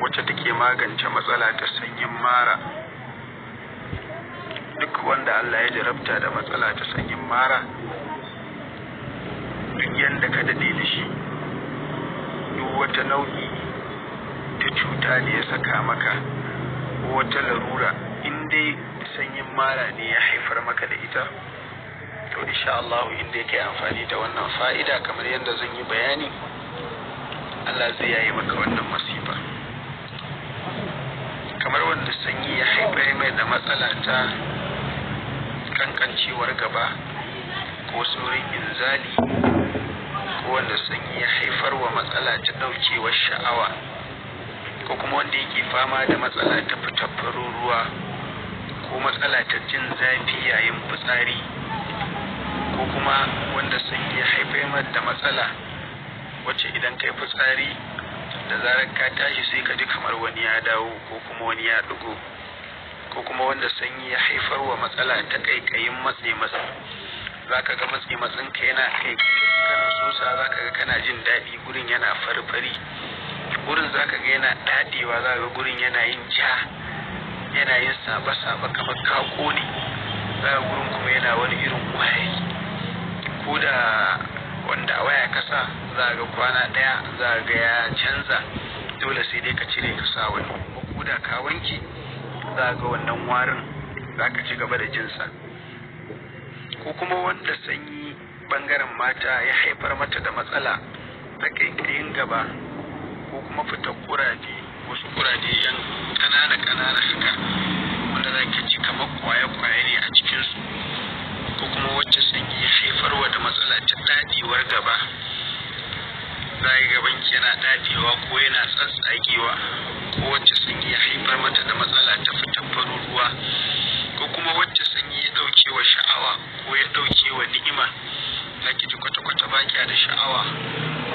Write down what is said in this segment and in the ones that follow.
Wacce take magance matsala ta sanyin mara. Duk wanda Allah ya jarabta da matsala ta sanyin mara, duk yanda ka daɗe da shi, duk wata nau'i ta cuta ne ya saka maka ko wata larura, in dai sanyin mara ne ya haifar maka da ita, to insha Allah in dai kai amfani da wannan fa'ida kamar yadda zan yi bayani, Allah zai yaye maka wannan masifa. Kamar wanda sanyi ya haifar mai da matsala ta kankancewar gaba ko saurin inzali, ko wanda sanyi ya haifar wa matsala ta ɗaukewar sha'awa, ko kuma wanda yake fama da matsala ta fitar farin ruwa ko matsala ta jin zafi yayin fitsari, ko kuma wanda sanyi ya haifar da matsala wacce idan kai fitsari da zarar ka tashi sai ka ji kamar wani ya dawo ko kuma wani ya ɗigo, ko kuma wanda sanyi ya haifar wa matsala ta ƙaiƙayin matse matse. Za ka ga matse matsinka yana kai kana sosa, za ka ga kana jin daɗi, gurin yana farfari, gurin za ka ga yana daɗewa, za ka ga gurin yana yin ja, yana yin saba-saba kamar ka ƙone, za ka gurin kuma yana wani irin wari. Ko da wanda a waya kasa za ga kwana ɗaya za ga ya canza, dole sai dai ka cire ka sa wani, kuma ko da ka wanke za ga wannan warin za ka ci gaba da jinsa. Ko kuma wanda sanyi bangaren mata ya haifar mata da matsala ta ƙaiƙayin gaba ko kuma fitar kuraje, wasu kuraje yan ƙanana ƙanana haka wanda za ki ji kamar kwaye-kwaye ne a cikinsu, ko kuma wacce sanyi ya haifarwa da matsala ta daɗewar gaba, za ga gabanki yana daɗewa ko yana tsatsagewa, ko wacce sanyi ya haifar mata da matsala ta fitar farin ruwa, ko kuma wacce sanyi ya ɗauke wa sha'awa ko ya ɗauke wa ni'ima, za ki ji kwata-kwata ba kya da sha'awa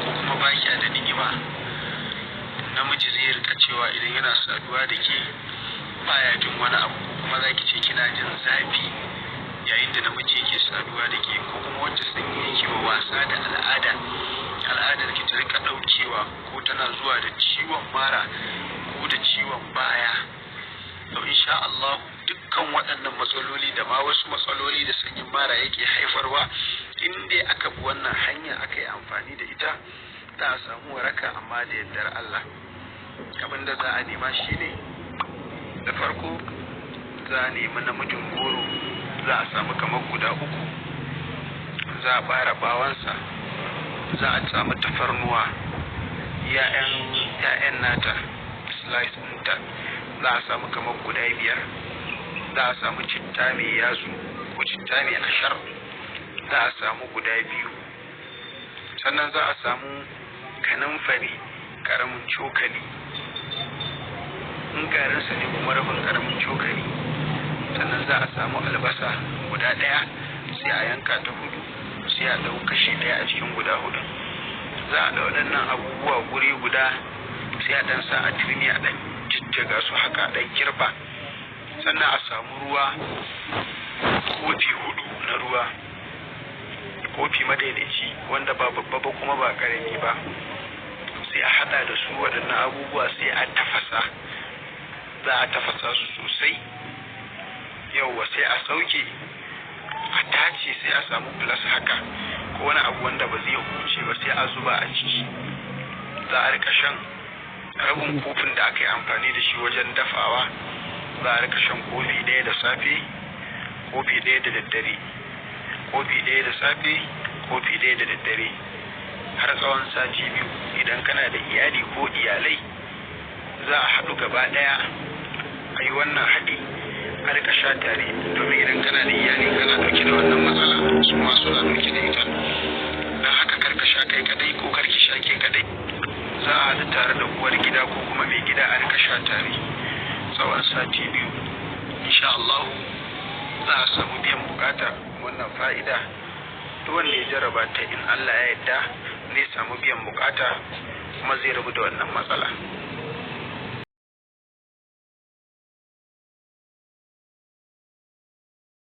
ko kuma ba kya da ni'ima. Namiji zai rika cewa idan yana saduwa da ke baya jin wani abu, ko kuma za ki ce kina jin zafi yayin da namiji yake saduwa da ke, ko kuma wacce sanyi yake wa wasa da al'ada, al'adar ki ta rika ɗaukewa ko tana zuwa da ciwon mara ko da ciwon baya. To insha Allah dukkan waɗannan matsaloli da ma wasu matsaloli da sanyin mara yake haifarwa, in dai aka bi wannan hanya aka yi amfani da ita, za a samu waraka amma da yardar Allah. Abin da za a nema shine, da farko za a nemi namijin goro, za a samu kamar guda 3, za a ɓare bawansa, za a samu tafarnuwa, ‘ya'yan nata slice ɗinta za a samu kamar guda 5, za a samu citta mai yatsu ko citta mai ashar, za a samu guda 2, sannan za a samu kanamfari ƙaramin cokali, in garinsa ne kuma rabin ƙaramin cokali, sannan za a samu albasa guda 1, sai a yanka ta 4, sai a ɗau kashi 1 a cikin guda 4. Za a ɗau waɗannan abubuwa guri guda, sai a ɗan sa a turmi a ɗan jijjiga su haka a ɗan kirɓa, sannan a samu ruwa kofi 4 na ruwa, kofi madaidaici wanda ba babba ba kuma ba ƙarami ba, sai a haɗa da su waɗannan abubuwa sai a tafasa. Za a tafasa su sosai, yauwa, sai a sauke a tace, sai a samu plus haka ko wani abu wanda ba zai huce ba, sai a zuba a ciki. Za a rika shan rabin kofin da aka yi amfani da shi wajen dafawa, za a rika shan kofi 1 da safe, kofi 1 da daddare, kofi 1 da safe, kofi 1 da daddare, har tsawon sati 2. Idan kana da iyali ko iyalai, za a haɗu gaba ɗaya a yi wannan haɗi a rika sha tare, domin idan kana da iyali kana ɗauke da wannan matsala, su ma suna ɗauke da ita. Don haka kar ka sha kai kaɗai ko kar ki sha ke kaɗai, za a haɗu tare da uwar gida ko kuma mai gida a rika sha tare tsawon sati 2. Insha Allah za a samu biyan bukata. Wannan fa'ida duk wanda ya jarraba ta, in Allah ya yarda zai samu biyan bukata kuma zai rabu da wannan matsala.